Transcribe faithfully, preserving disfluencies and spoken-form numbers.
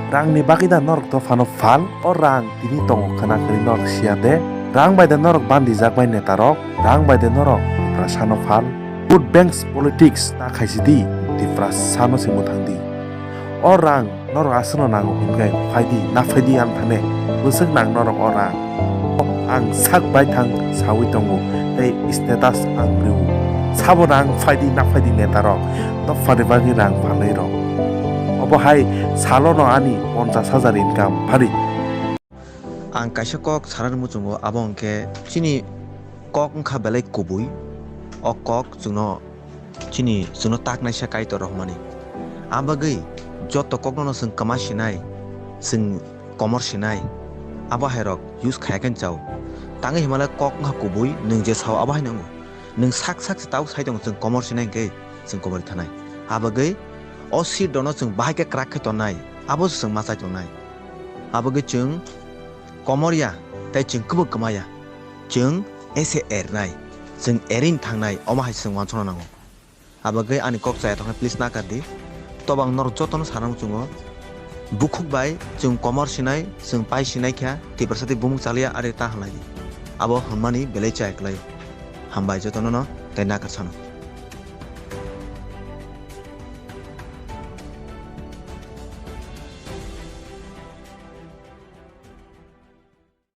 Rangni bagwi da norok dophano phal? O rang tini tongo khwna kwrwi norok siya de? Rang bai de norok bandijak bai netarok? Rang bai de norok Tiprasano phal? Vote banks politics ta khaisi di, Tiprasano se mwthang di. O rang norok aswkno nango hwnkhai phai di, na phai di ang thane. Bwswk nang norok o rang? Ang sak baithang sawi tongo tei status ang rw. Sabo rang phai di, na phai di netarok. Dophani bagwi rang phalwi rok. Obo hai salono ani ponchash hajar income phari. Ang kaisa kok sanani muchungo, abo hwnkhe chini kok wngkha belai kubui. O kok chwngno chini chwngno taknaisa Kaitor rohormani. Abagwi joto kokno chwng kwma sinai, chwng komor sinai, abo hairok use khaya khe chao. Tangwi himale kok wngkha kubui, nwng je sao abo haino wngo. Nwng sak sak se tau sai tongo, chwng komor sinai hwnkhe chwng komor thanai. Abagwi o seat rokno chwng bahai khe kwrak khe tonnai, abo se chwng ma chai tongnai. Abagwi chwng komor ya, tei chwng kwbwk kwma ya. Chwng ese ernai, chwng erin thangnai, omo hai chwng uansukna nango. Abagwi ani kok chaya tongkhe please nakar di. Tobang norok jotono sana muchungo. Bukhuk bai chwng komor sinai, chwng pai sinai kha, Tiprasa tei bumung chaliya ari ta halai di. Abo hwnmani belai chaya kwlai. Hambai jotono no tei nakar sano.